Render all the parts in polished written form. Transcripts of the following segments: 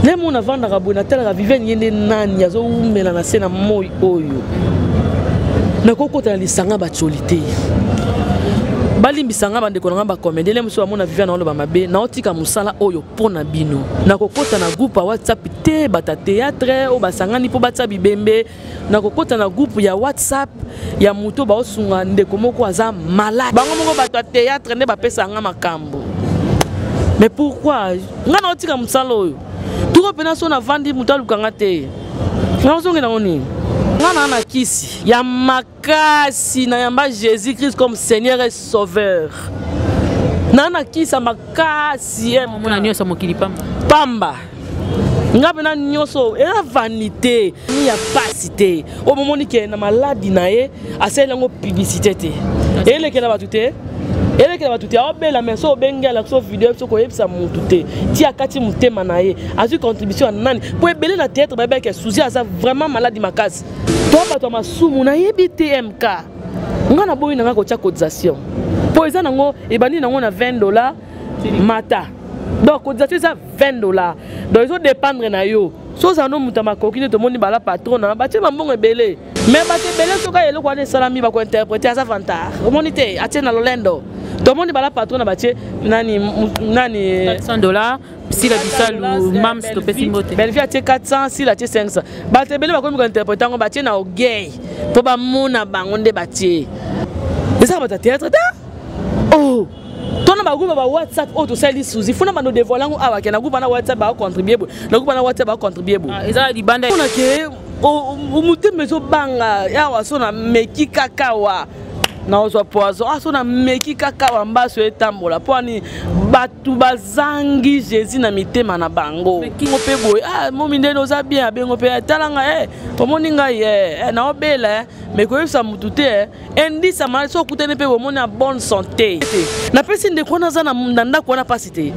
Nde mo navandaka boye, natalaka Viviane, ye nde nani azowumela na se na moi oyo? Nakokota na lisanga batioli te. Balimbisa nga, bandeko na nga bacomédien. Le mosusu bamona Viviane aoloba mabe, naotika mosala oyo mpo na bino. Nakokota na groupe ya WhatsApp te, bata théâtre oyo basangani mpo batia bibembe. Nakokota na groupe ya WhatsApp ya moto baosunga ndeko moko aza malade. Bango moko bato ya théâtre nde bapesa nga makambo. Mais pourquoi nga naotika mosala oyo tuko mpena? So navandi, moto alukanga te, nga ozongela ngo nini? Nga naa na kisi ya makasi, nayamba Jésus Christ comme Seigneur et Sauveur. Naa na kisi ya makasi. Omona nyonso mokili pamba. Pamba. Nga mpena nyonso eza vanité ni ya pasi te. Oyo bomoni ke na maladi na ye, asaleli yango publicité te, elekela bato te, elekela bato te. Aobela, mais so obengi, alakisi o video, so koyebisa motu te, ti akati motema na ye, azwi contribution ya nani? Mpo ebele na théâtre bayebaki Suzi aza vraiment maladi makasi. To bato ya masumu, nayebi te. Mk nga naboyi na nga kotia cotisation, mpo eza nango ebandi nango na 20 $ mata. Donc cotisation eza 20 $, donc ezodépendre na yo. So ozala no moto ya makoki nde tomoni bala patron na batie bambongo ebele. Mais bato ebele, soki eloko wana esalami, bakointerpréter aza vantard. Omoni te, atie na lolendo. Tomoni bala patron na batie nani nani. 400 $. Sila Bisalu, mams, topesi mbote. Bellevie atie 400, Sila atie 500. Bato ebele bakomi kointerpréter yango, batie na orgueil mpo bamona bango nde batie. Ezaka bato ya théâtre te. Oh, tona bagroupe ba WhatsApp oyo tosali Suzi, funa bando dévoile yango awa ke na groupe na WhatsApp bacontribue boye, na groupe na WhatsApp bacontribue boye. Ah, eza libanda. Mpona ke motema ezobanga awa. So nameki kaka wa naozwa poison. Ah, so nameki kaka wa mbaso etambola. Mpo ani bato bazangi Jésus na mitema na bango. Kingo mpe boye. Ah, momi ndeni oza bien, abengo mpe talanga. Omoni ngai, naobela, mais koyebisa motu te. Indisa maladi so okutani mpe bomoni ya bonne santé. Napesi ndeko wana aza na ndako wana mpasi te.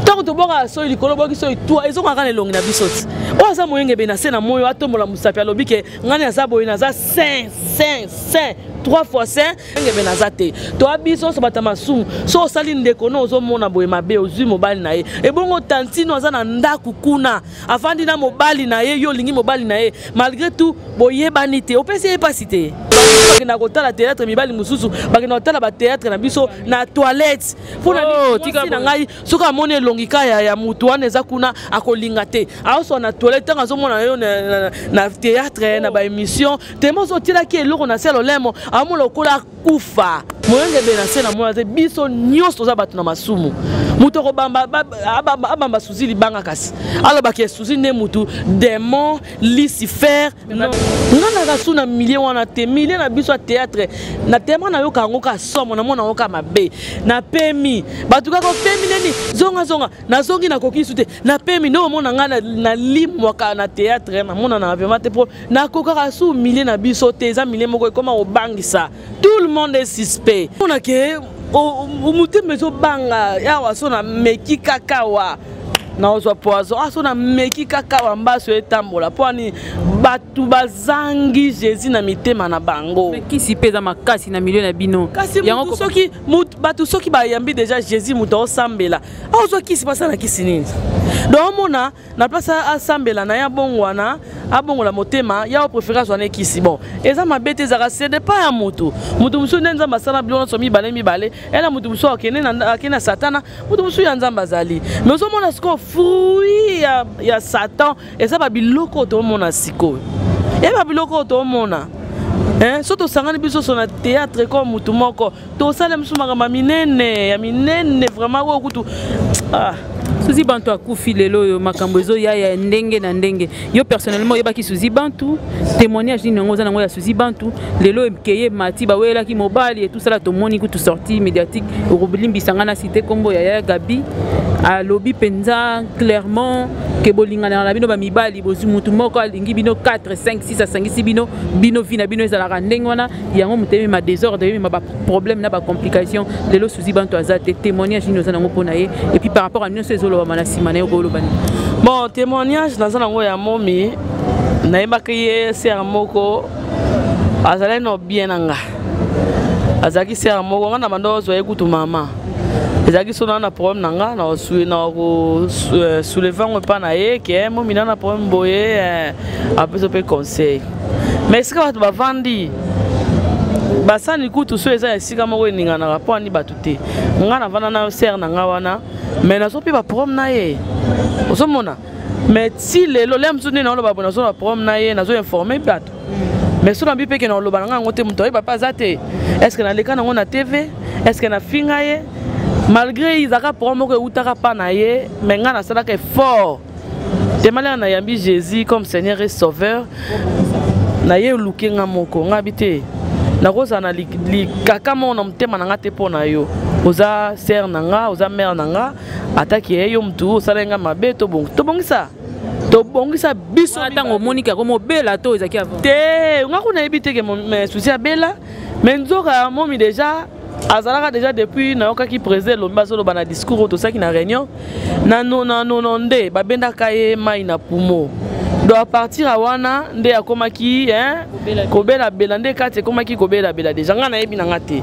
Ntango tobwaka soi likolo, bwaki soi twa, ezongaka na elongi na biso ti. Oyo aza moyengebe na se na moi, atombola mosapi, alobi ke ngai naza boye, naza saint, saint, saint, trois fois saint. Moyengebe naza te. Toya biso nyonso bato ya masumu. So osali ndeko no ozomona boye mabe, ozwi mobali na ye, ebongo tantino aza na ndako kuna, afandi na mobali na ye, yo olingi mobali na ye malgré tout, boyebani te, opesi ye mpasi te. Bakenda kotala théâtre, mibali mosusu bakenda kotala bathéâtre na biso na toilette. Mpona mwasi na ngai, soki amoni elongi ka ya mutu wana eza kuna, akolinga te. Aoswa na toilette ntango azomona yo na théâtre, na baémission, temo ozotielaki eloko na se ya lolemo, amona lokola akufa. Moyengebe na se na mona te. Biso nyonso toza bato na masumu. Moto akobamba, abamba Suzi libanga, kasi alobaki Suzi nde mutu démon Lucifer. Nga naka su na milieu wana te, milieu na biso ya théâtre. Na tema nayoka yango ka somo, namona yango ka mabe. Napemi bato kaka opemi neni, zongazonga, nazongi, nakoki su te. Napemi nde omona ngai nalimwaka na théâtre, namona na vraiment te, mpo nakokaka su milieu na biso te. Eza milieu moko ekoma kobangisa, tout le monde est suspect. Mpona ke motema ezobanga awa. So nameki kaka wa naozwa poison. Ah, so nameki kaka wa mbaso etambola. Mpo ani bato bazangi Jésus na mitema na bango. Kisi mpe eza makasi na milieu na bino. Kasi soki bato, soki bayambi déjà Jésus, moto aosambela, aozwa kisi, basala kisi nini? Donc omona na place asambela na ye, abongwana, abongola motema ya opréféré azwa na ekisi. Bon, eza mabe te, ezalaka se dépend ya motu. Motu mosusu nde Nzambe asala biloko nyonso mibale mibale. Ena motu mosusu akende na Satana, motu mosusu ya Nzambe azali. Mais ozomona sikoyo fruit ya Satan eza babiloko oyo toomona sikoyo, ya babiloko oyo toomona. So tosangani biso so na théâtre ko motu moko, tosala mosusu makambo ya minene, ya minene vraiment, oyo kutu, ah. Suzi Bantu akufi lelo oyo, makambo ezoya ya ndenge na ndenge. Yo personnellement oyebaki Suzi Bantu? Témoignage nini yango oza nango ya Suzi Bantu? Lelo ekeye mati, baweyelaki mobali etusala. Tomoni kutu sortie médiatique, okolimbisa nga na cité nkombo ya Yaya Gabi, alobi mpenza clairement ke bolinganaka na bino bamibali, bozwi mutu moko alingi bino 4, 5, 6, asangisi bino. Bino vie na bino ezalaka ndenge wana. Yango moto emema désordre, emema baproblème na bacomplication. Lelo Suzi Bantu aza te. Témoignage nini oza nango mpo na ye? Et puis par rapport à nyonso ezolobama na nsima na ye, okoloba nini? Bon, témoignage naza nango ya momi, nayebaki ye sere moko, azalaki no bien na nga. Azalaki sere moko, nga na bando ozwa ye kutu mama. Ezalaki so naa na problème na nga, na kosouleve yango epa na ye ke momi naa na problème boye, apesa mpe conseil. Mais esika bato bavandi, basani kutu so eza esika moko eninganaka mpo ani bato te. Nga navanda na sere na nga wana, mais nazo mpe baproblème na ye, ozomona. Mais ti lelo le mosusu nde naoloba boye, nazo na problème na ye, nazo informe bato, mais so nabi mpe ke naoloba na nga yango te, moto ayeba mpe aza te. Est ce que naleka nango na TV? Est ce que nafinga ye? Malgré ezalaka problème moko eutaka mpa na ye, mais nga nasalaka effort temalaka, nayambi Jésus comme Seigneur et Sauveur na ye. Oluke nga moko, nga bi te nakozala na likaka moko na motema na nga te mpo na yo. Oza sere na nga, oza mare na nga, ataki ye yo mutu osala nga mabe, tobongisa, tobongisa biso. Ntango omoni kaka mobela to ezalaki avant? Te, nga kuna nayebi te ke Susi abela, mais nzoka ya momi déjà azalaka déjà depuis. Nayokaki président Elombi azoloba na discours oyo tosalaki na réunion na nono nde babendaka ye mai na poumon. Donc à partir ya wana nde akomaki kobelabela, nde kati ekomaki kobelabela déjà. Ngai nayebi na nga te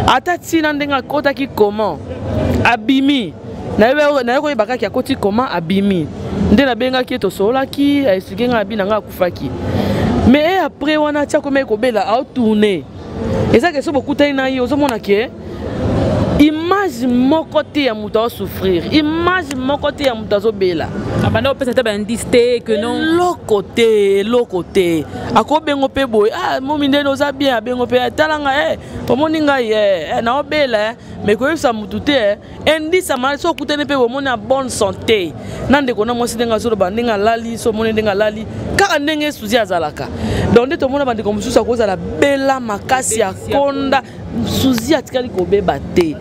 ata ntina ndenge akotaki comment, abimi. Naye koyeba kaki akoti comment, abimi, nde nabengaki ye, tosololaki, aexplike ngai, abi na ngai akufaki. Mais après wana tia komaki kobela, aotourne, eza ke so bokutani na ye, ozomona ke image moko te ya moto azosouffrir, image moko te ya moto azobela. Abanda kopesa te baindice te que non? Eloko te, eloko te. Akobengo mpe boye: "Ah, momi, ndeni oza bien?" Abengo mpe: "Tala ngai, omoni ngai naobela." Mais koyebisa motu te indice ya maladi. So okutani mpe bomoni ya bonne santé na ndeko na mwasi, ndenge azoloba, ndenge alali, so omoni ndenge alali, kaka ndenge Suzi azalaka. Donc nde tomona bandeko mosusu akozala bela makasi ya konda, Suzi atikali kobeba te.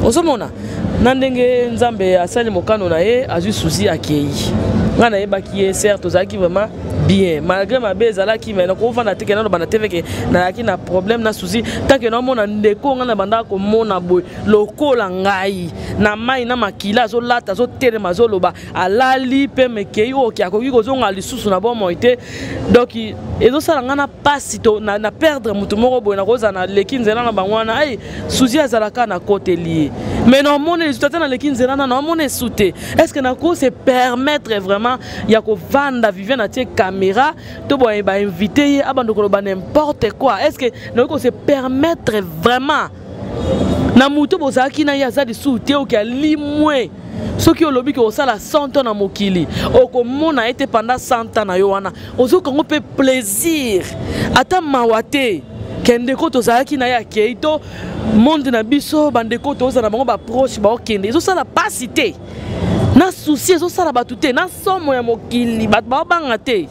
Ozomona na ndenge Nzambe asali mokano na ye, azwi Suzi, akei. Ngai nayebaki ye sere, tozalaki vraiment bien malgré mabe ezalaki, mais nakovanda te ke naloba na TV ke nazalaki na problème na Suzi. Tant que naomona ndeko ngai na bandaka komona boye lokola ngai na mai na makila, azolata, azotelema, azoloba, alali mpe mekei oyo akoki kozonga lisusu na bomoi te. Donc ezosala ngai na pasi to na perdre motu moko boye. Nakozala naleki nzela na bango wana, ai Suzi azalaka, na koteli ye, mais naomona lisusu ata naleki nzela na naomona esu te. Est ce que nako se permettre vraiment ya kovanda Vivien atie caméra to boye, bainvite ye, abanda koloba n'importe quoi? Est ce que nakoki kose permettre vraiment na moto bozalaki na ye, aza lisusu te, oki alimwe? Soki olobi ke osala 100 ans na mokili, okomona ye te pendant 100 ans na yo wana, ozokango mpe plaisir ata mawa te ke ndeko tozalaki na ye akei. To monde na biso, bandeko tozala na bango, baproche baokende, ezosala mpasi te, na souci ezosala bato te, na somo ya mokili bato baobanga te.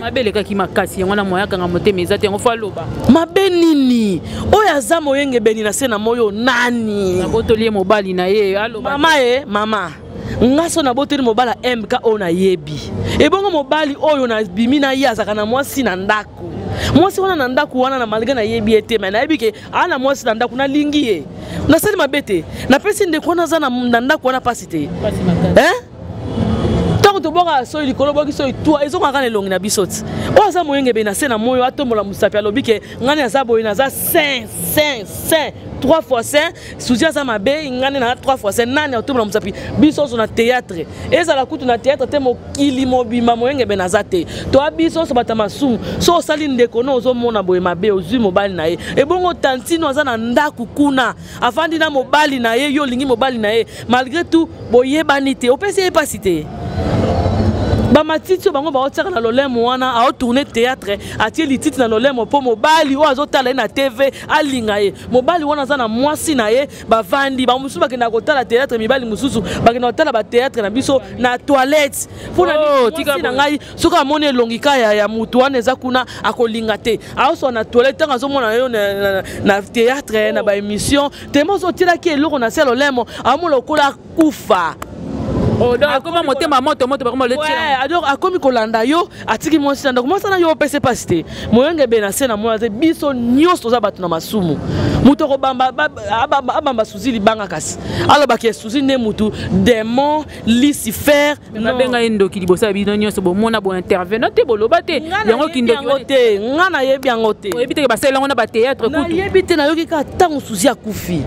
Mabe elekaki makasi, yango na moya akanga motema eza te, yango fo aloba. Mabe nini? Oyo aza moyengebeni na se na moi oyo nani? Abotoli ye mobali na ye, aloba. Mama e mama, nga so naboteli mobali ya MK oyo nayebi, ebongo mobali oyo nabimi na ye azalaka na mwasi na ndako, mwasi wana na ndako wana, na malgré nayebi ye te, mais nayebi ke aa na mwasi na ndako, nalingi ye, nasali mabe te, napesi ndeko wana aza na ndako wana mpasi te. Ntango tobwaka soyi likolo, bwaki soyi twa, ezongaka na elongi na biso ti. Oyo aza moyengebe na se na moi, atombola mosapi, alobi ke ngai naza boye, naza saint, saint, saint, trois fois saint. Suzi aza mabe, ngai nde naza trois fois saint. Nani atombola mosapi? Biso nyonso na théâtre, ezala kutu na théâtre te, mokili mobimba, moyengebe naza te. Toa biso nyonso bato ya masumu. So osali ndeko no ozomona boye mabe, ozwi mobali na ye, ebongo tantino aza na ndako kuna, avandi na mobali na ye, yo olingi mobali na ye, malgré tout boyebani te, opesi ye mpasi te. Bamatiti oyo bango baotiaka na lolemo wana, aotourne théâtre, atie lititi na lolemo mpo mobali oyo azotala ye na TV alinga ye. Mobali wana aza na mwasi na ye, bavandi. Bamosusu bakendaka kotala théâtre, mibali mosusu bakendaka kotala bathéâtre na biso na toilette mpona mwasi na ngai. Soki amoni elongi ka ya mutu wana eza kuna, akolinga te. Aoswa na toilette ntango azomona yo na théâtre, na baémission, temo ozotielaki eloko na se ya lolemo, amona lokola akufa. Akoma motema moto moto, bakoma. Alors akomi kolanda yo, atiki mwasi na ndako, mwasi na yo opesi mpasi te. Moyengebe na se na mwana te, biso nyonso toza bato na masumu. Moto akobamba, abamba Suzi libanga, kasi alobaki Suzi nde mutu démon Lucifer. Babenga ye ndoki liboso ya bino nyonso, bomona, bointervenant te, boloba te. Yango kindoki te, nga nayebi yango te. Oyebi te basali yango na bathéâtre? Kutu nayebi te, nayoki kaka ntango Suzi akufi.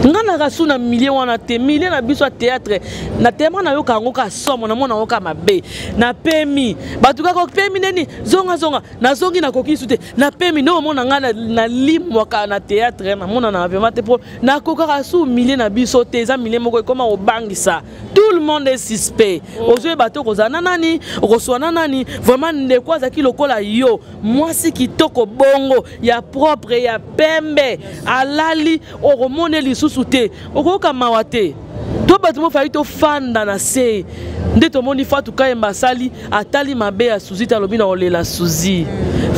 Nga na rasu na milieu wana te, milieu na biso ya théâtre na tema nayoka yango ka somo, namona yango ka mabe. Napemi bato kaka opemi neni, zonga zonga, nazongi nakoki lisu te, napemi nde omona nga nalimwaka na théâtre, namona na vraiment te, mpo nakokaka su milieu na biso te. Eza milieu moko ekoma kobangisa, tout le monde est suspect. Ozoyeba te okozala na nani, okoswa na nani. Vraiment, ndeko azalaki lokola yo, mwasi kitoko bongo, ya propre, ya pembe, alali, okomona lisusu te, okoyoka mawa te. To bato mofali tofanda na se nde tomoni Fatou Kayembe asali, atali mabe ya Suzi te, alobi na kolela Suzi.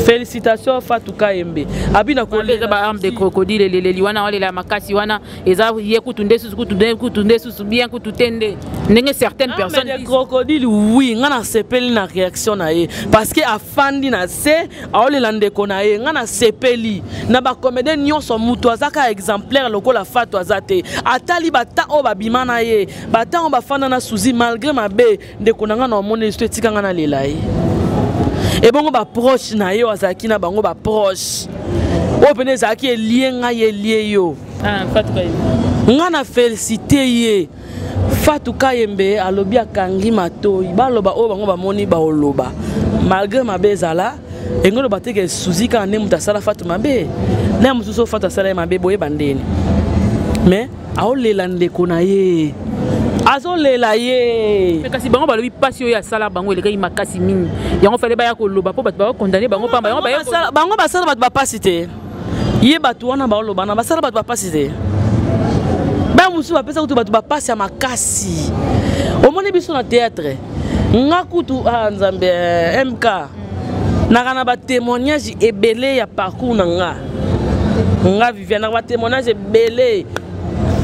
Félicitation Fatou Kayembe, abi na kolela. Eza ba larmes de crocodile, eleleli wana walela makasi wana, eza ye kutu nde susu, kutu nde, kutu nde susu bien, kutu te nde ndenge certaines personnes de crocodile. Oui, nga nasepeli na réaction na ye parce que afandi na se, aolela ndeko na ye. Nga nasepeli na bacomédien nyonso, moto aza kaka exemplaire lokola Fatou aza te. Atali bata oyo babima na ye, bata oyo bafanda na Suzi, malgré mabe ndeko na nga na omoni liso, etika nga nalela ye. Ebongo baproche na ye oyo azalaki na bango, baproche oyo pene ezalaki elie ngai, elie yo. Ah, nga na félicité ye. Fatou Kayembe alobi akangi matoi, baloba oyo bango bamoni, baoloba malgré mabe ezala. Engo loba te ke Suzi kaka nde moto asala Fatou mabe, na mosusu oyo Fatou asala ye mabe, boyeba ndeni. Mais aolela ndeko na ye, azolela ye. Mais kasi bango balobi mpasi oyo asala bango elekaki makasi mingi, yango fale baya koloba mpo bato bakondane bango pamba, yango baye. Bango basala bato bapasi te, ye bato wana baoloba na basala bato bapasi te, ba mosusu bapesa kutu bato bapasi ya makasi. Omoni biso na théâtre, nga kutu, ah, Nzambe, mk naka na batémoignage ebele ya parcours na nga. Nga Viviane naka batémoignage ebele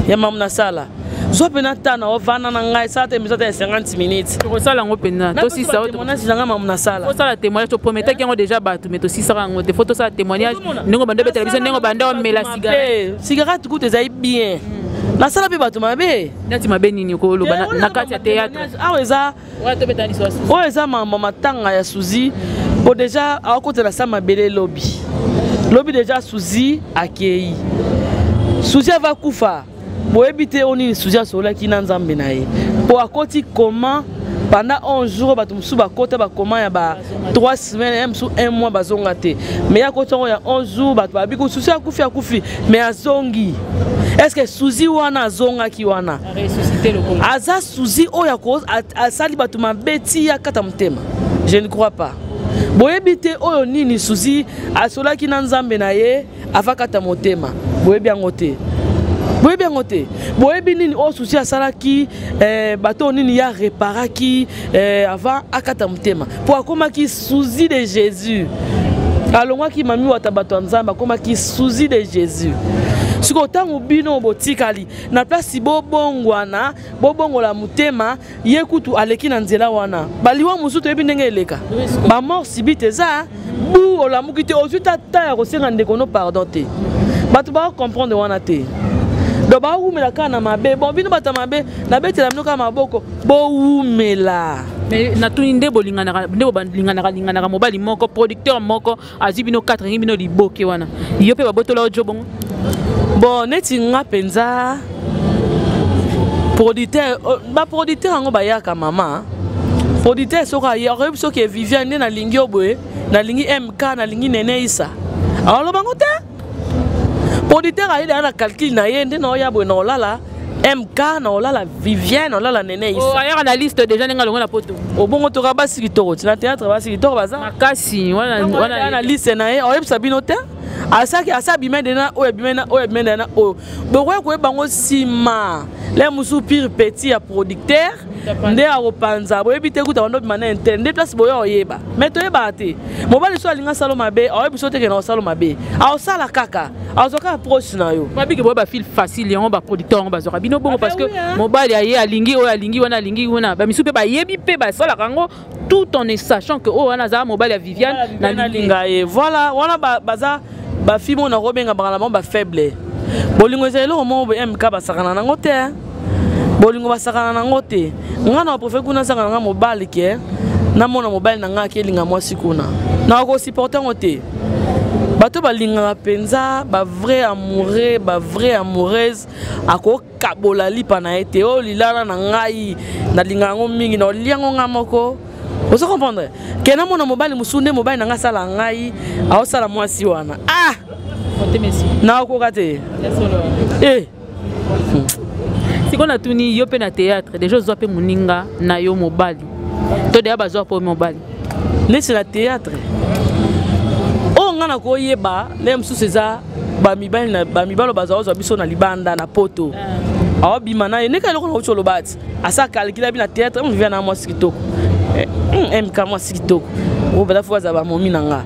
ya mamu nasala. Zwa mpena ta na ovanda na ngai, sala te émission ta ya 50 minutes. Tokosala yango mpenza, tosisa. Témoignage na ngai, mamu nasala. Osala témoignage, toprometaki yango déjà bato, mais tosisaka yango te. Fo tosala témoignage ndenge banda obetela biso, ndenge banda omela cigarette. Cigarette kutu ezali bien. Nasala mpe bato mabe. Neti mabe nini okoloba na kati ya théâtre? Awa eza oyo eza mama matanga ya Suzi po déjà akotela sa mabele lobi lobi. Déjà Suzi akei, Suzi ava kufa, boyebi te oyo nini Suzi asololaki na Nzambe na ye mpo akoti comment pendant 11 jours. Bato mosusu bakota bakoma ya ba 3 semaines, ya mosusu 1 mois, bazonga te. Mais ya koti yango ya 11 jours, bato babi Suzi akufi, akufi, mais azongi. Est ce que Suzi wana azongaki wana aza Suzi oyo asali bato mabe ti akata motema? Je ne crois pas. Boyebi te oyo nini Suzi asolaki na Nzambe na ye avakata motema, boyebi yango te, boyebi yango te. Boyebi nini oyo Suzi asalaki, bato oyo nini ya reparaki avant akata motema mpo akomaki Suzi de Jésus? Alongwaki mami wata bato ya Nzambe, akomaki Suzi de Jésus. Sikoyo ntango bino botikali na place, bobongwana, bobongola motema. Ye kutu aleki na nzela wana, baliwa mosusu toyebi ndenge eleka, bamort subite eza bu, olamuki te, ozwi ta ta ya kosenga ndeko no pardon te. Bato bakocomprendre wana te, donc bawumela kaka na mabe. Bon, bino bato ya mabe, nabetela bino kaka maboko, bowumela. Mais natuni, nde bolinganaka, nde bolinganaka linganaka, mobali moko, producteur moko azwi bino 4 ngi bino liboke wana, yo mpe babotola ojo bongo? Bon, neti nga mpenza, producteur, baproducteur yango bayaka, mama producteur soki aye, akoyebi soki Viviane nde nalingi yo boye, nalingi mk, nalingi Nene Isa, aloba ngo te. Producteur aye deya na calcul na ye, nde naoya boye, naolala mk, naolala Viviane, naolala Nene Isa. Ayaka na liste déjà ndenge alongo na poto. Obongo toka basi kitoko ti na théâtre, basi kitoko baza makasi wana. Na liste na ye, oyebisa bino te, asaki asa abima de na oyo, abima na oyo, abima de na oyo. Bokoya koyeba yango nsima le mosusu, pire petit ya producteur nde akopanza, boyebi te kuta bando obima na intel nde place boya oyeba. Mais toyebaka te, mobali so alingi asala mabe, aoyebi so teke na osala mabe, aosala kaka, azwa kaka proche na yo. Babiki boye bafile facile, yango baproducteur yango bazwaka bino bongo, parce que mobali aye, alingi oyo, alingi wana, alingi wana, bamisu mpe bayebi mpe basalaka yango tout en sachant que oyo wana azala mobali ya Viviane. Nalinga ye, voilà. Wana baza bafilme oyo nakobenga baka na bango bafaible. Bolingo eza eloko moko boye, mk basakana nango te, bolingo basakana nango te. Nga na préfère kuna azanga na nga mobali ke namona mobali na nga akelinga mwasi kuna, nakosupporte yango te. Bato balingaka mpenza bavrai amoureux, bavrai amoureuse, akokabola lipa na ye te. Oyo lilala na ngai, nalingaka yango mingi, na olia yango ngai moko. Ozo comprendre ke namona mobali mosusu nde mobali na ngai asala ngai, aosala mwasi wana. Ah, naokoka te. Eh. Sikoyo natuni yo mpe, na théâtre déjà ozwa mpe moninga na yo mobali to deya bazwa mpo mobali? Neti na théâtre oyo ngai nakoyeba nde mosusu eza bamibali na bamibali oyo bazwa ozwa biso na libanda na poto, aobima na ye ndenge eloko nauti oloba ti asa calcule abi na théâtre vivia na mwasi kitoko, mk mwasi kitoko oyo bada fo bazala bamomi na nga,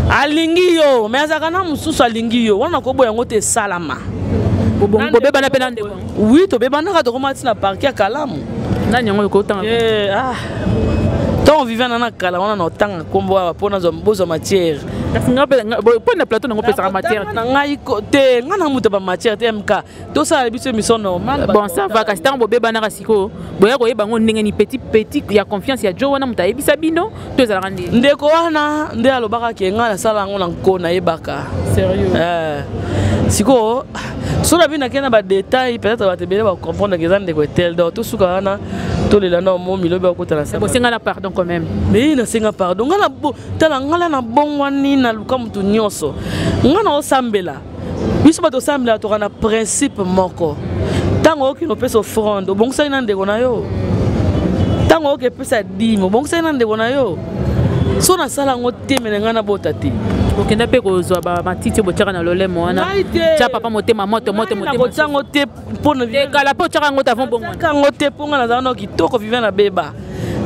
alingi yo, mais azalaka na mosusu alingi yo wana, koboya yango te, esalama. Bobebana mpe na ndeko? Oui, tobebanaka, tokoma ntina parquet ya Kalamu. Nani yango okotanga? Ah. Ntango Viviane na kala wana, na otanga nkombo awa mpo bozwa matière. Kasi nga mpo na plateau nango opesaka matière. Na ngai te, ngai na moto bamatière te. Mk tosala biso émission normale. Bon, ça va. Kasi ntango bobebanaka sikoyo, boya koyeba yango ndenge ni? Petit petit ya confiance ya jo wana, moto ayebisa bino to ezalaka nde? Ndeko wana nde alobaka ke ngai nasala yango na nko, nayebaka. Sérieux? Sikoyo so na bino nakei na badetail, peut-être bato ebele bacomprendre ke eza ndeko etel. Donc tosuka wana, tolela na momi lobi akota na. Bosenga na pardon quand même? Mais nasenga pardon. Ngai na tala, ngai la nabongwani, naluka motu nyonso, ngai na osambela. Biso bato osambela, toka na principe moko: ntango okende opesa offrande, obongisaki na ndeko na yo. Ntango oke epesa dîme, obongisaki na ndeko na yo. So nasala yango te, mene ngai nabota te. Okenda mpe kozwa bamatiti oyo botiaka na lolemo wana? Ngai te. Tia papa motema moto moto. Ngai nakotia yango te mpona Kala mpe otiaka yango te avant bongo? Yango te, mpo ngai nazala na kitoko. Vivien na beba,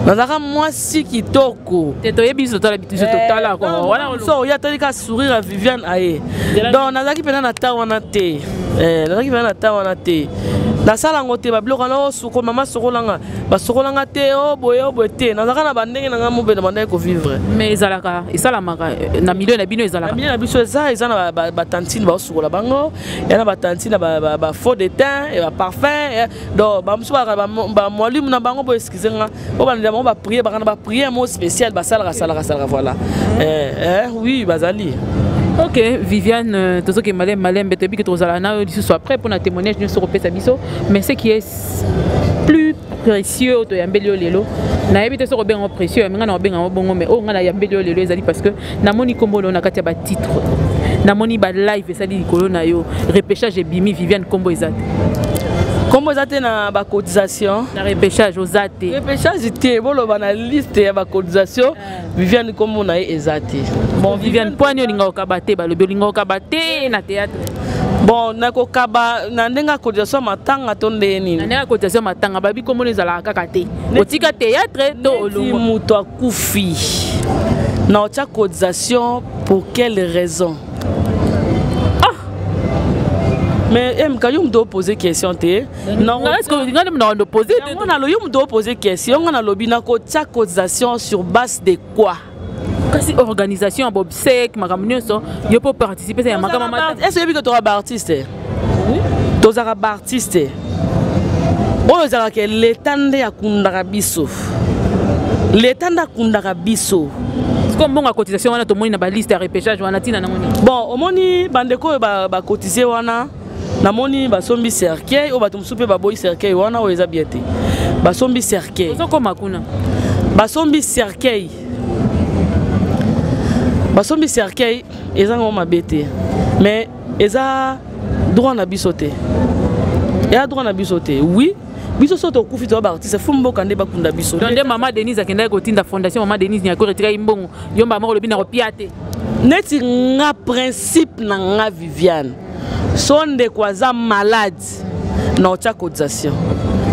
nazalaka mwasi kitoko. Te, toyebi biso, totala biso, totala wana. So oyo atali ka sourire ya Viviane aye. Donc nazalaki mpena na ta wana te. Nazalaki mpena na ta wana te, nasala yango te. Babiloko wana osuko mama sokolanga, basokolanga te. O boye, o boye te. Nazalaka na bandenge na ngai mobele, bandaki kovivre. Mais ezalaka, esalamaka na milieu na bino? Ezalaka? Na milieu na biso eza na batantine baosukola bango, ya na batantine bafond de teint, baparfum. Donc bamosusu bazalaka bamwalimu na bango. Bo excuse nga, oyo bandela bango baprière, baka na baprière moko spéciale basalaka, salaka, salaka, voilà. Oui, bazali. Ok Viviane, tozokende malembe malembe. Toyebi ke tozala na yo lisusu après mpona témoignage nyonso okopesa biso, mais ce qui est plus précieux oyo toyambeli yo lelo, nayebi te soki obenga précieux, ngai na obenga bongo, mais oyo ngai nayambeli yo lelo ezali parce que namoni nkombo na yo na kati ya batitre, namoni balive esali likolo na yo, repêchage ebimi, Viviane nkombo eza te. Nkombo eza te na bacotisation? Na repêchage oza te. Repêchage te, boloba na liste ya bacotisation, Viviane nkombo na ye eza te. Bon, Viviane, mpo ani olinga kokaba te? Balobi olinga kokaba te na théâtre. Bon, nakokaba na ndenge ya cotisation matanga to ndenge nini? Na ndenge ya cotisation matanga, babi komona ezalaka kaka te. Otika théâtre to olongwa? Moto akufi, na otia cotisation pour quelle raison? Ah, mais MK, yo moto opose question te. Yango. Nalo yo moto opose question, nga nalobi nakotia cotisation sur base de quoi? Kasi organisation ya bobsek, makambo nyonso, yo mpo participe ya makambo. Est ce oyebi ke toka baartiste? Tozalaka baartiste oyo ezalaka leta nde akundaka biso, leta nde akundaka biso. Sikoyo mbongo ya cotisation wana tomoni na baliste ya repêchage wana, ntina nango nini? Bon, omoni bandeko oyo bacotize wana, namoni basombi cercueil. Oyo bato mosusu mpe baboyi cercueil wana, oyo eza bien te. Basombi cercueil. Ozokoma kuna. Basombi cercueil, basombi cercueil, eza ngo mabe te, mais eza droit na biso te, eza droit na biso te. Oui, biso so tokufi, toya baartiste, fu mboka nde bakunda biso. Donc nde mama Denise akendaki kotinda fondation mama Denise Nyakoro, etikaki mbongo, yo mbama olobi na kopia te. Neti nga, principe na nga Viviane, so ndeko aza malade, na otya cotisation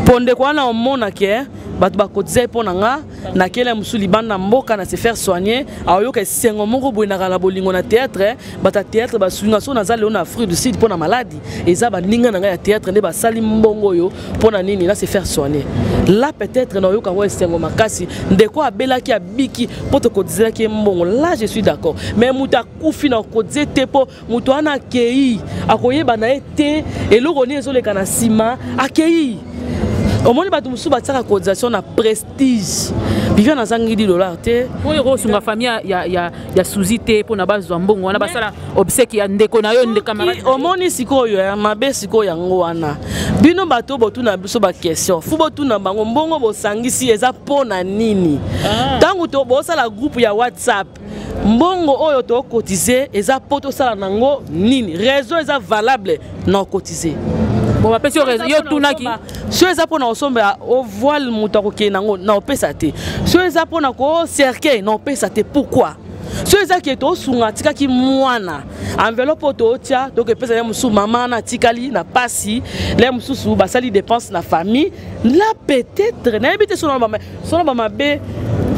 mpo ndeko wana omonake bato bakotize mpo na nga nakele mosusu libanda mboka na se faire soigner, aoyoka esengo moko boye. Naka na bolingo na théâtre, bato ya théâtre basunga. So naza lelo na Afrique du Sud mpo na maladi, eza baninga na ngai ya théâtre nde basali mbongo oyo mpo na nini na se faire soigner. Là peut-être naoyoka yango esengo makasi, ndeko abelaki, abiki mpo tokotizelaki ye mbongo. Là je suis d'accord, mais moto akufi, na kotize te, mpo moto wana akei, akoyeba na ye te eloko nini ezoleka na nsima akei. Omoni bato mosusu batiaka cotisation na prestige. Viviane azangi 10 dollar te. Oyo ekosunga famille ya Suzi te mpona bazwa mbongo wana basala obsèque ya ndeko na yo nde camarade. Omoni sikoyo ya mabe sikoyo yango wana. Bino bato botuna biso ba question. Fu botuna bango mbongo bosangisi eza mpo na nini? Ntango to bosala groupe ya WhatsApp, mbongo oyo tokotize eza mpo tosala nango nini? Raison eza valable na okotize. Bon, bapesi yo raison, yo tunaki. So eza mpona kosombela voile, moto akokende nango, na opesa te. So eza mpona kocercueil, na opesa te. Pourquoi? So eza ke tosunga atikaki mwana, enveloppe oyo tootia, tokepesa ye mosusu, mama wana atikali na pasi, le mosusu basali dépense na famille là, peut-être nayebi te. Sono bamabe,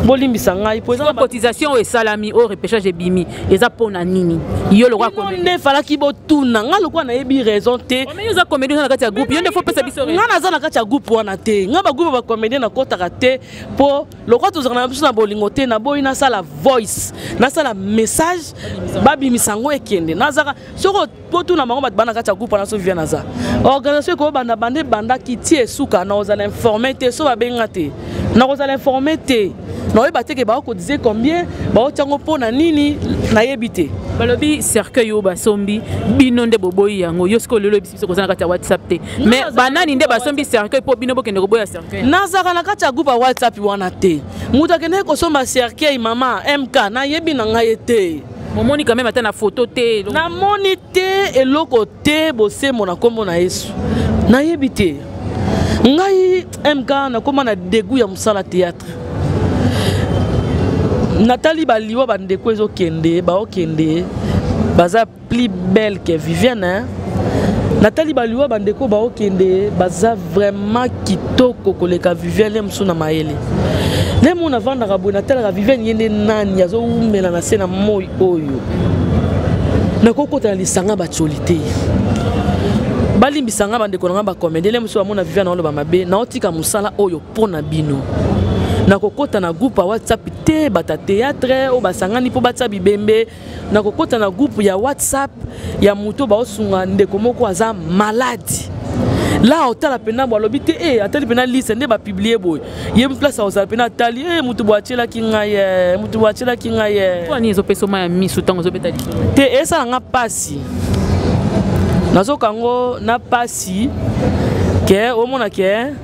bolimbisa ngai po eza Cotisation oyo esalami, oyo repêchage ebimi, eza mpona nini? Yo lokwa nde efalaki botuna ngai, lokola nayebi raison te. Mais yo oza comédien, oza na kati ya groupe, yo nde faut pesa biso. Ngai naza na kati ya groupe wana te. Ngai bagroupe ya bacomédien nakɔtaka te, mpo lokola tozalaka na biso na bolingo te, naboyi nasala voice, nasala message, babimisa yango ekende. Nazaka soki potuna bango bato bana kati ya groupe wana. So Viviane aza organisation ekobanda banda ebandaki ti esuka, na kozala informé te. So babenga te, na kozala informé te, naoyeba te ke baokotize combien, baotiango mpo na nini, nayebi te. Balobi cercueil oyo basombi, bino nde boboyi yango. Yo sikoyo lelo oyebisi biso koza na kati ya WhatsApp te, mais banani nde basombi cercueil mpo bino bokende koboya cercueil? Nazalaka na kati ya groupe ya WhatsApp wana te. Moto akendeki kosomba cercueil, mama MK, nayebi na ngai ye te. Momoni quand même ata na photo te? Namoni te, eloko te. Bosembo na nkombo na Yesu, nayebi te. Ngai MK nakóma na dégoût ya mosala théâtre. Natali baliwa, bandeko ezokende, baokende, baza plus belle que Viviane, hein? Natali baliwa, bandeko baokende, baza vraiment kitoko koleka Viviane. Ye mosusu na mayele nde mo navandaka boye, natalaka Viviane, ye nde nani azowumela na se na moi oyo? Nakokota na lisanga batioli te, balimbisa nga bandeko na nga bacomédien. Le mosusu bamona Viviane aoloba mabe, naotika mosala oyo mpo na bino. Nakokota na groupe ya WhatsApp te, bato ya théâtre oyo basangani mpo batia bibembe. Nakokota na groupe ya WhatsApp ya moto baosunga ndeko moko aza malade la, otala mpena bo alobi te e atali mpena liste nde bapublier boye, ye place akozala mpena atali e moto bo atielaki ngai ye, moto bo atielaki ngai ye. Mpo nini ezopesa oma ya miso ntango ozobeta lisolo? Te, esala nga mpasi, nazoka yango na mpasi ke omona ke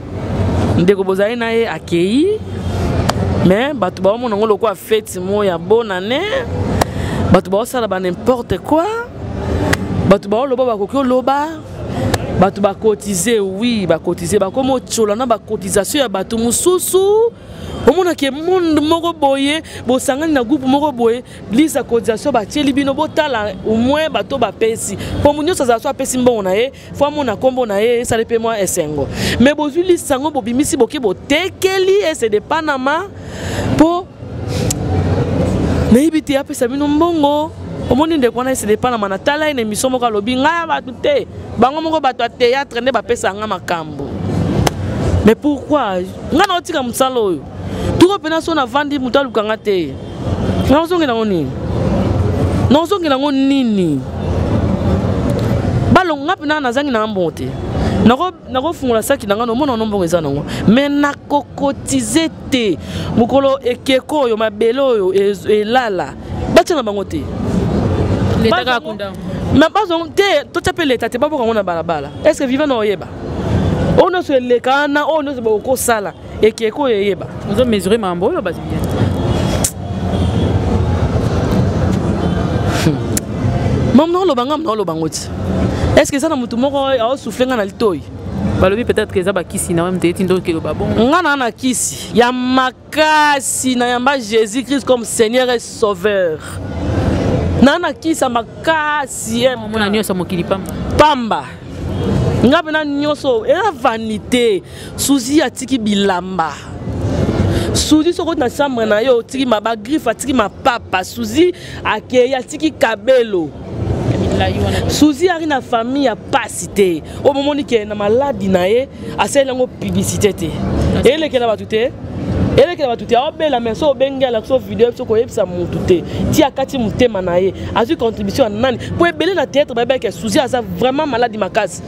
ndeko bozali na ye akei, mais bato baomona yango lokola fête mo ya bonne année. Bato baosala ba n'importe quoi, bato baoloba, bakoki oloba, bato bakotize, oui, bakotize, bakoma otiola na bacotisation ya bato mosusu. Omonake monde moko boye bosangani na groupe moko boye, liste ya cotisation batieli bino, botala au moins bato bapesi, po moto nyonso azala so apesi mbongo na ye, fo amona nkombo na ye, esali mpe mwa esengo. Mais bozwi liste yango, bobimisi, boke botekeli ese de Panama mpo nayebi te apesa bino mbongo. Omoni ndeko wana ese de Panama, natala ye na émission moko, alobi ngai ya bato te, bango moko bato ya théâtre nde bapesa nga makambo. Mais pourquoi ngai naotika mosala oyo tuko mpena? So navandi, moto alukanga te, naozongela yango nini? Naozongela yango nini? Balongo nga mpena nazangi nanga mbongo te, nakofungola saki na ngai, nomona ono mbongo eza nango, mais nakokotize te. Mokolo ekeko oyo mabele oyo elala, batia na bango te. Bazongo te, totya mpe leta te, baboka yango na balabala. Est ce que vivant na oyeba oyo nyonso eleka wana, oyo nyonso bakokosala, ekeko oyo eyeba? Ozomesure makambo oyo bazi bien. Mamu naoloba, nga naoloba ngo ti est ce que eza na motu moko aosouffle nga na litoi? Balobi peut-être que eza bakisi na yo, te eti ndoki eloba bongo. Nga na kisi ya makasi, nayamba Jésus Christ comme Seigneur et Sauveur, na kisi ya makasi. Omona nyonso mokili pamba. Pamba, nga mpena nyonso eza vanité. Suzi atiki bilamba, Suzi soki na chambre na yo otiki bagriffe, atiki mapapa. Suzi akei, atiki kabelo. Suzi ari na famille ya pasi te. Oyo momoni ke na maladi na ye, asaleli yango publicité te, elekela bato te, elekela bato te. Aobela, mais so obengi, alakisi o video, so koyebisa motu te, ti akati motema na ye, azwi contribution ya nani? Po ebele na théâtre bayebaki Suzi aza vraiment maladi makasi.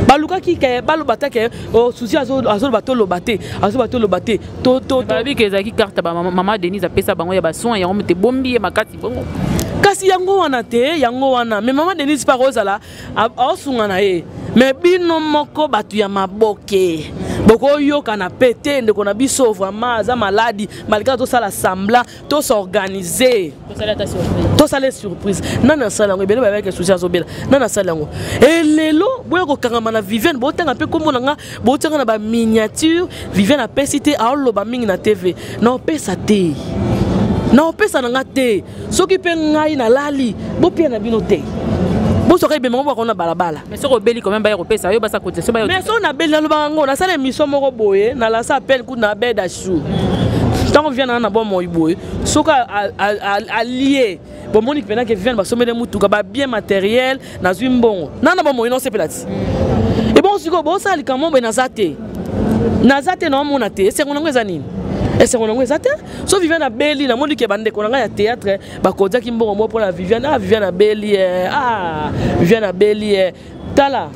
Balukaki ke baloba ta ke oh, Suzy azoloba toloba te, azoloba toloba te. To to balobi ke ezalaki carte ba mama Denise apesa bango ya ba soins yango moto ebombi ye makasi bongo. Kasi yango wana te, yango wana. Mais mama Denise par ozala aosunga na ye. Mais bino moko bato ya maboke bokoyokana pe te, ndeko na biso vraiment aza maladi, malgré tosala semblant, tos'organiser, tosala surprise. Nani asala yango? Ebele bayebaki Suzy azobela. Nani asala yango? Elelo boya kokangama na Viviane, botanga mpe kombo na nga, botianga na baminiature. Viviane apesi te, aoloba mingi na TV. Na opesa te, na opesa na nga te. Soki mpe ngai nalali, bopia na bino te, bozwaka ebemba ngo bwaka na balabala. Mais soki obeli quand même, baya kopesa yo, basa cotisation baya. Mais soki nabeli, nalobaka ngo, nasala émission moko boye, nalasa appel kutu na beda chou. Ntango Viviane aza na bomoi boye, soki alie, bomoni mpena ke Viviane basombeli mutuka, babien matériel, nazwi mbongo na bomoi, nosepela ti ebongo. Sikoyo bosala likambo boye, naza te, naza te, naomona te. Esengo nango eza nini? Esengo nango eza te. So Viviane abeli, namoni ke bandeko na ngai ya théâtre bakotiaki mbongo moko mpona Viviane. Ah, Viviane abeli, ah, Viviane abeli. Tala,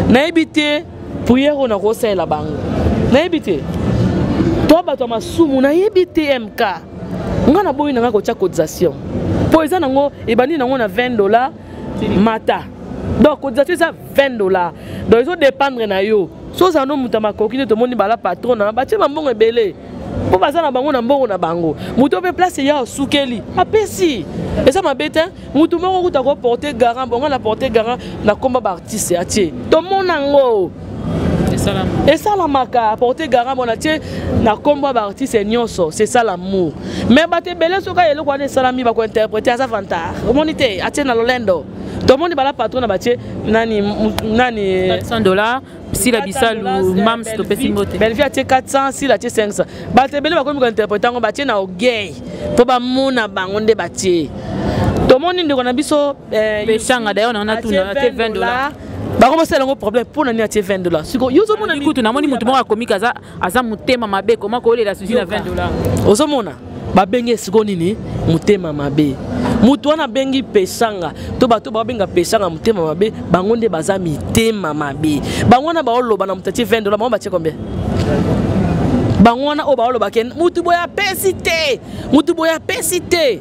nayebi te prière oyo nakosalela bango, nayebi te. To bato ya masumu, nayebi te. Mk ngai naboyi na ngai kotia cotisation, mpo eza nango ebandi nango na 20 $ mata. Donc cotisation eza 20 $, donc ezodépendre na yo. So ozala no moto ya makoki nde tomoni bala patron na batie bambongo ebele, mpo baza na bango na mbongo na bango. Moto mpe place ya osukeli apesi, eza mabe te. Motu moko kuta koporte garant bongo, na porte garant na komba baartiste atie, tomona yango esalamaka. Porte garant bona tie na kombo ya baartiste nyonso, c'est ça l'amour. Mais bato ebele, soki eloko wana esalami, bakointerprete aza vantard. Omoni te, atie na lolendo. Tomoni bala patron na batie nani nani. 400 $, Sila Bisalu, mams, topesi mbote. Bellevie atie 400, Sila atie 500. Bato ebele bakomi kointerprete yango, batie na orgueil mpo bamona bango nde batie. Tomoni ndeko na biso Peshanga d'ailleurs na natuna atie 20 $. Bango bosala yango problème mpo na nini atie 20 $? Siko yo ozomona. Kutu namoni motu moko akomiki aza motema mabe, koma koyolela Suzy na 20 $. Ozomona babengi esiko nini? Motema mabe. Motu wana abengi Peshanga to bato babenga Peshanga motema mabe, bango nde baza mitema mabe. Bango wana baoloba na moto atie 20 $, bango batie combien? Bango wana oyo baoloba ke mutu boye apesi te, mutu boye apesi te,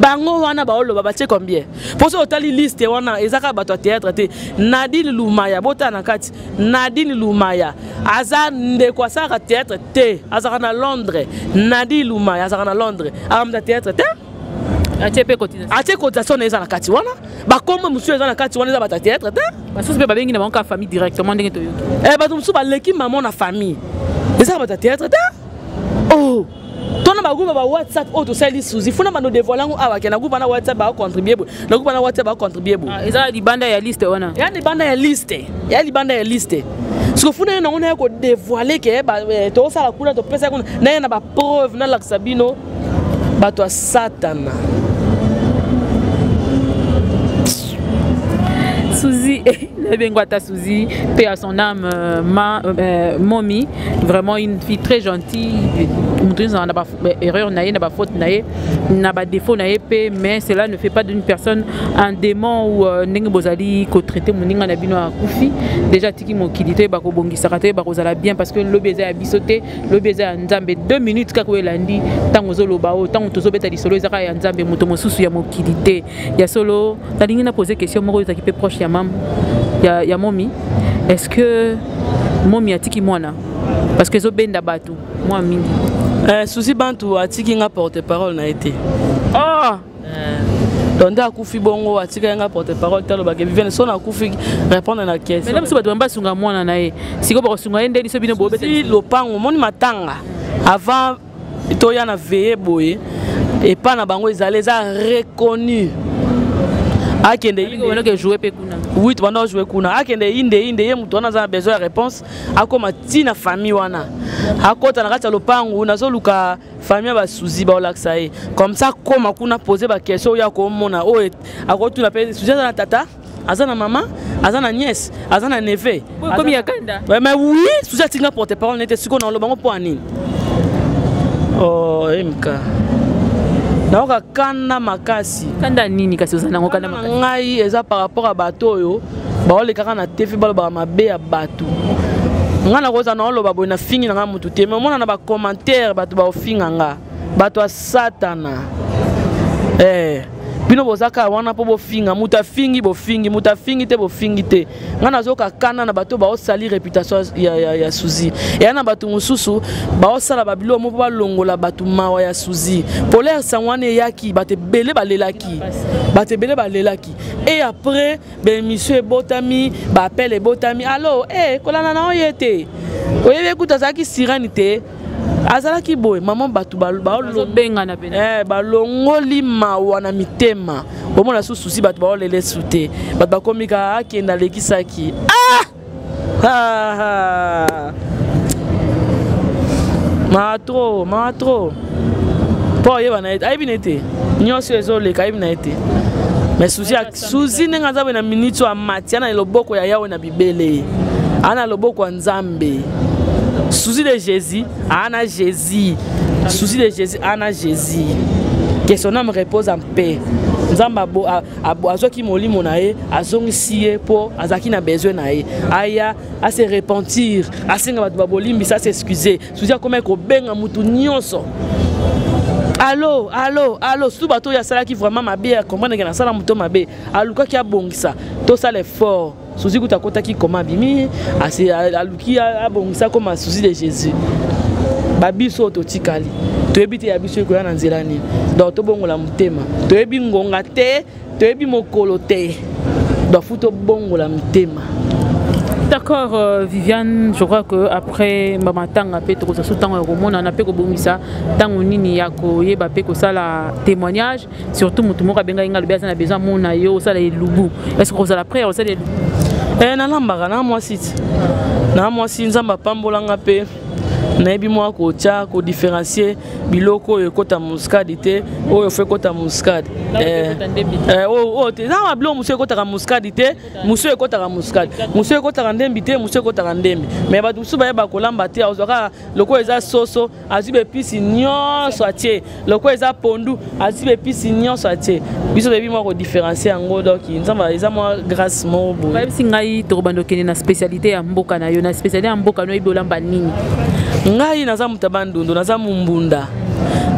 bango wana baoloba batie combien? Mpo soki otali liste wana, eza kaka bato ya théâtre te. Nadine Lumaya, botala na kati, Nadine Lumaya aza ndeko, asalaka théâtre te, azalaka na Londres. Nadine Lumaya azalaka na Londres, akamata théâtre te. Atie mpe cotisation. Atie cotisation na eza na kati wana. Bakombo mosusu eza na kati wana, eza bato ya théâtre te. Basusu mpe babengi na bango kaka famille directement, ndenge toyoki. Bato mosusu baleki mamo na famille, ezaka bato ya théâtre te. Oh, tona bagroupe ba WhatsApp oyo tosali Suzy, funa bando dévoile yango awa ke na groupe wana WhatsApp bacontribue boye, na groupe wana WhatsApp bacontribue boye. Eza libanda ya liste wana. Ya libanda ya liste, ya libanda ya liste. Siko funa ye nango naya kodévoile ke tozosala kuna, topesa kuna, naye na bapreuve, nalakisa bino bato ya Satana. Suzy, nabengo ata Suzy, paix à son âme, ma momi, vraiment une fille très gentille. Moto nyonso na baerreur na ye, na bafaute na ye, na badéfaut na ye mpe, mais cela ne fait pas d'une personne un démon ou ndenge bozali kotraite moninga na bino. Akufi déjà, atiki mokili. Toyeba kobongisaka, toyeba kozala bien, parce que lobi eza ya biso te, lobi eza ya Nzambe. 2 minutes kaka oyo elandi, ntango ozoloba oyo, ntango tozobeta lisolo, eza kaka ya Nzambe, moto mosusu ya mokili te. Ya solo, nalingi na pose question moko ezalaki mpe proche ya mam ya momi. Est ce que momi atiki mwana? Parce que ezobenda bato mwa mingi. Suzy Bantu atiki nga porte parole na ye te. Oh! Donc nde akufi bongo, atikaki nga porte parole te. Alobaki: "Viviane, so nakufi, répondre na question." Mais biso bato bamba basunga mwana na ye, sikoyo bakosunga ye ndeni so bino bobeta? Si lopango, omoni matanga, avant toya na veye boye epa na bango, ezali eza reconnu, akende. Joue mpe kuna. Oui, tobanda ojoue kuna, akende inde inde. Ye moto wana aza na besoin ya réponse, akóma ntina famille wana, akɔta na kati ya lopangu. Nazoluka famille ya basuzi, baolakisa ye comme ça. Akóma kuna, pose baquestion oyo akomona, oyo akotuna mpe. Suzi aza na tata, aza na mama, aza na nièce, aza na neveu. Komi ya kanda. Mais oui, Suzi atinga porte parole nete. Sikoyo naloba ngo mpo ya nini? Oh, mk, nayoka kanda makasi. Kanda nini kasi oza nango? Kanda makasi ngai eza par rapport à bato oyo. Baolekaka na TV, balobaka mabe ya bato. Nga nakozala naoloba boye, nafingi na nga motu te, mais omona na bacommentaire bato baofinga nga, bato ya satana. Bino boza kaka wana mpo bofinga moto. Afingi, bofingi moto, afingi te, bofingi te. Nga nazoka kana na bato baosali réputation ya Suzi. Eya na bato mosusu baosala babiloko mo mpo balongola bato mawa ya Suzi. Polaire sango wana eyaki, bato ebele balelaki, bato ebele balelaki. Et après, baémission ebotami, baappel ebotami: "Allo, kolanda na oye te, oyebi ekuta azalaki sirène te, azalaki boye." Mama, bato bazobengana pene. Balongoli mawa na mitema. Omona su susi, bato baolela esu te, bato bakomi kaka akende, alekisaki. Ah! Ah, ah. Maa trop, maa trop, mpo oyeba na ye, ayebi na ye te. Nyonso ezoleka, ayebi na ye te. Mais Suzi, Suzi ndenge aza boye na miniti oyo, amati ana loboko ya Yawe na bibele, ana loboko ya Nzambe. Suzi de Jésus ana Jésus, Suzi de Jésus ana Jésus. Que son âme repose en paix. Nzambe azwaki molimo na ye, azongisi ye mpo azalaki na besoin na ye. Aya ase repentir, asenga bato babolimbisa, as'excuse. Suzi akomaki kobenga mutu nyonso: "Allo, allo, allo." Surtout bato oyo asalaki vraiment mabe, acomprendre ke nasala moto mabe, alukaki abongisa, tosala effort. Suzi kuta akotaki koma, abimi, aluki abongisa, koma Suzi de Jésus. Babiso oyo totikali, toyebi te ya biso ekoya na nzela nini. Donc tobongola motema. Toyebi ngonga te, toyebi mokolo te, donc faut tobongola motema. D'accord, Viviane, je crois que après bamatanga mpe tokozwa so ntango ya komonana mpe kobongisa ntango nini ya koyeba mpe kosala témoignage. Surtout motu moko abengaki nga, alobi aza na besoin amona yo osala elubu. Est ce que kozala prêt ya kosala elubu? Nalambaka na mwasi ti na mwasi. Nzambe apambolanga mpe nayebi mwa kotia, kodifférencier biloko oyo ekɔta muscade te, oyo faut ekɔta muscade, oyo te. Eza babiloko mosusu ekɔtaka muscade te, mosusu ekɔtaka muscade, mosusu ekɔtaka ndembi te, mosusu ekɔtaka ndembi. Mais bato mosusu bayeba kolamba te. Azwaka lokola eza soso, azwi bepisi nyonso atie, lokola eza pondu, azwi bepisi nyonso atie. Biso toyebi mwa kodifférencier yango. Donc Nzambe eza mwa grâce moko boye. Bayebisi ngai tokobanda okende na spécialité ya mboka na yo. Na spécialité ya mboka na oyebi olamba nini? Ngai naza moto ya Bandundu, naza mombunda.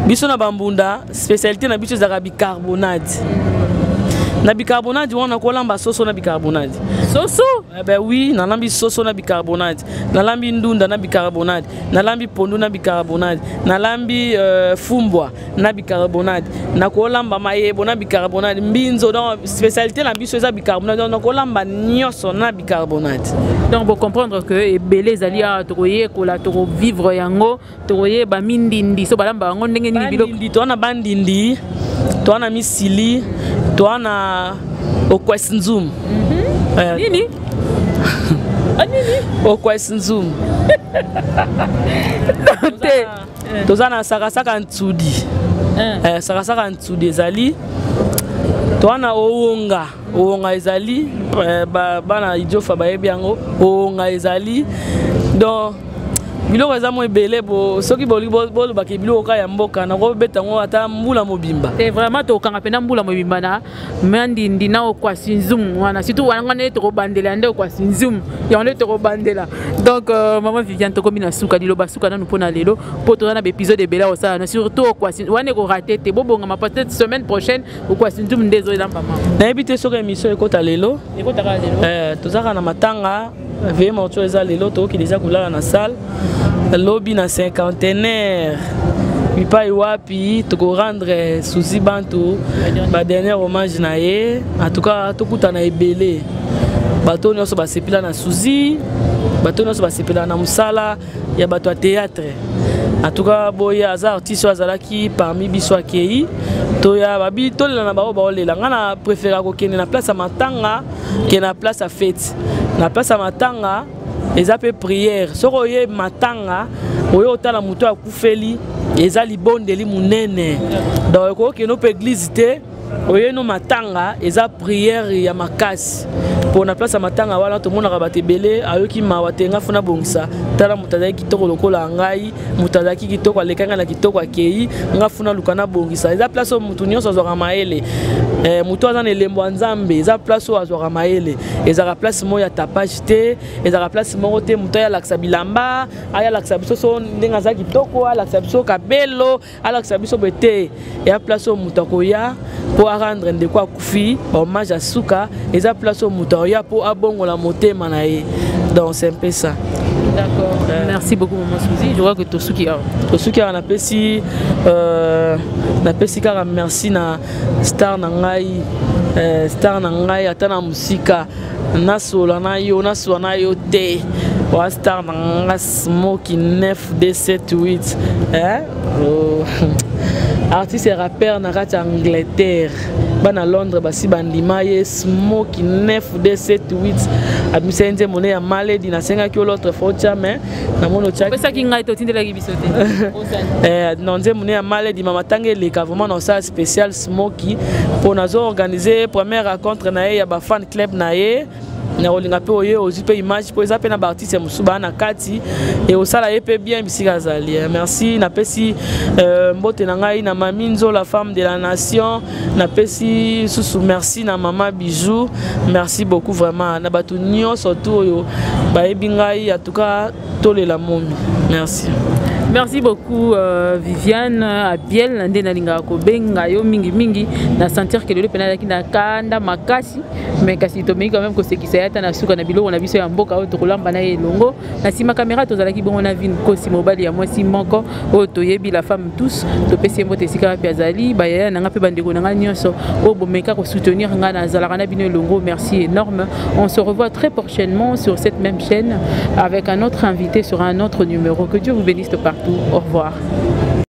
Biso na bambunda, spécialité na biso ezalaka bicarbonate. Na bicarbonate wana, kolamba soso na bicarbonate. Soso? Eh ben oui, nalambi soso na bicarbonate, nalambi ndunda na bicarbonate, nalambi pondu na bicarbonate, nalambi fumbwa na bicarbonate, nakolamba mayebo na bicarbonate, mbinzo. Donc spécialité na biso eza bicarbonate. Donc nakolamba nyonso na bicarbonate. Donc bocomprendre que ebele ezali awa, tokoyekola, tokovivre yango, tokoyeba mindindi so balamba yango ndenge nini, biloko. Bandindi, toa na bandindi, toa na misili, toa na okwesi nzumu. Nini? Ah, nini? Okwesi nzumu. Te. Toza na sakasaka ntsudi. Sakasaka ntsudi ezali, toa na owonga. Owonga ezali, bana Idiofa bayebi yango. Owonga ezali. Donc biloko eza mo ebele. Bo soki bolingi, bolobaka biloko kaka ya mboka, nakobeta yango ata mbula mobimba. Te, vraiment tokokanga mpena mbula mobimba na mandindi na okwasi nzumu wana. Surtout wana nde tokobandela, nde okwasi nzumu yango nde tokobandela. Donc mama Viviane, tokomi na suka. Liloba suka nanu mpona lelo, mpo toza na baépisode ebele ya kosala na surtout okwasi wana ekorater te. Bobongama, peut-être semaine prochaine okwasi nzumu nde ezoyelamba mama. Nayebi te soki émission ekota lelo. Ekotaka lelo. Tozaka na matanga, veillée mortuaire eza lelo. Tokoki deja kolala na salle lobi na cinquantenaire, bipai wapi tokorendre Suzi Bantu badernier hommage na ye. En tout cas tokutana ebele, bato nyonso basepela na Suzi, bato nyonso basepela na mosala ya bato ya théâtre. En tout cas boye aza artiste oyo azalaki parmi biso, akei. Toya babi tolela na bango, baolela. Ngai na préféra kokende na place ya matanga ke na place ya fête. Na place ya matanga eza mpe prière. Soki oye matanga, oye otala moto akufeli, eza libondeli monene. Donc ekokende mpe église te, oye no matanga, eza prière ya makasi. Mpo na place ya matanga wana tomonaka bato ebele, ayoki mawa te, nga funa bongisa. Tala, moto azalaki kitoko lokola ngai, moto azalaki kitoko aleka ngai na kitoko, akei, nga funa luka nabongisa. Eza place oyo motu nyonso azwaka mayele. Motu aza na elembo ya Nzambe, eza place oyo azwaka mayele. Ezalaka place moko ya tapage te, ezalaka place moko te moto ayalakisa bilamba, ayalakisa biso so ndenge aza kitoko, alakisa biso kabelo, alakisa biso boye te. Eya place oyo moto akoya mpo arendre ndeko akufi bahommage ya suka. Eza place oyo moto akoya mpo abongola motema na ye. Donc c'est un peu ça. D'accord. Merci beaucoup, Maman Suzy. Je vois que tosuki awa. Tosuki awa. Napesi kaka merci na star na ngai, star na ngai, ata na mosika nasola na yo, nasola na yo te, wa star na nga Smoki 9278, eh? Oh. Artiste et rappeur na kati ya Angleterre, bana Londres basi bandima ye. Smoki 9278 abimisa ye nzembo ne ya Maledi. Nasengaki yo l'autre fois otya, mais namoni otiapesaki ngai te, otindelaki biso te. Non, nzembo ne ya Maledi, mama, ntango eleka vraiment na osala spécial Smoki mpo nazo organiser première rencontre na ye ya bafan club na ye. Na kolinga mpe oye ozwi mpe image, mpo eza mpe na baartiste mosusu baa na kati e osala ye mpe bien bisika azali. Merci. Napesi mbote na ngai na Mami Nzola, femme de la nation. Napesi susu merci na Mama Bijou. Merci beaucoup vraiment na bato nyonso tu oyo bayebi ngai. En tout cas, tolela momi. Merci. Merci beaucoup, Viviane Abiel, nde nalingaka kobenga yo mingimingi. Na sentir ke lelo mpena azalaki na kanda makasi, mais kasi tomeki quand même kosekisa ye ata na suka na biloko na biso ya mboka oyo tokolamba na ye elongo. Na nsima kamera tozalaki bongo na Vin Kosi, mobali ya mwasi moko oyo toyebi, la femme tous. Topesi ye mbote esika wapi azali. Bayaya na nga mpe bandeko na nga nyonso oyo bomeka kosoutenir nga, nazalaka na bino elongo. Merci énorme. On se revoit très prochainement sur cette même chaîne avec un autre invité sur un autre numéro. Que Dieu vous bénisse de partout. Au revoir.